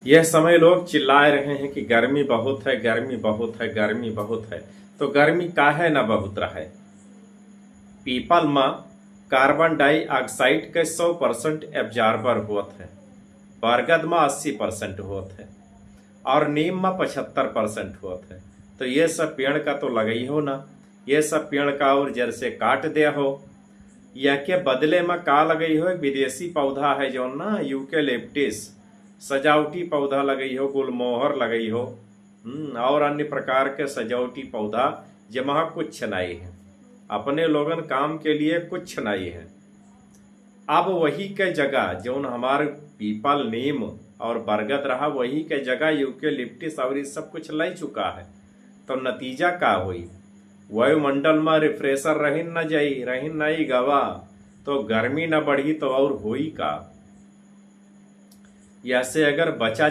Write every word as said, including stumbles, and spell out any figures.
यह समय लोग चिल्लाए रहे हैं कि गर्मी बहुत है, गर्मी बहुत है, गर्मी बहुत है। तो गर्मी काहे ना बहुत रहे? पीपल में कार्बन डाइऑक्साइड के सौ परसेंट एब्जॉर्बर होत है, बरगद में अस्सी परसेंट होत है और नीम में पचहत्तर परसेंट होत है। तो ये सब पेड़ का तो लगई हो ना, ये सब पेड़ का और जड़ से काट दे हो। यह के बदले में का लगई हो? एक विदेशी पौधा है जौन ना, यूकेलिप्टिस, सजावटी पौधा लगई हो, गुलमोहर लगई हो, हम्म, और अन्य प्रकार के सजावटी पौधा, जमा कुछ नहीं है, अपने लोगन काम के लिए कुछ नहीं है। अब वही के जगह जौन हमार पीपल, नीम और बरगद रहा, वही के जगह यूकेलिप्टिस और ये सब कुछ ले चुका है। तो नतीजा का होई? वायुमंडल में रिफ्रेशर रहिन न जाई, रहिन नहीं गवा, तो गर्मी न बढ़ी तो और होई का? यह से अगर बचा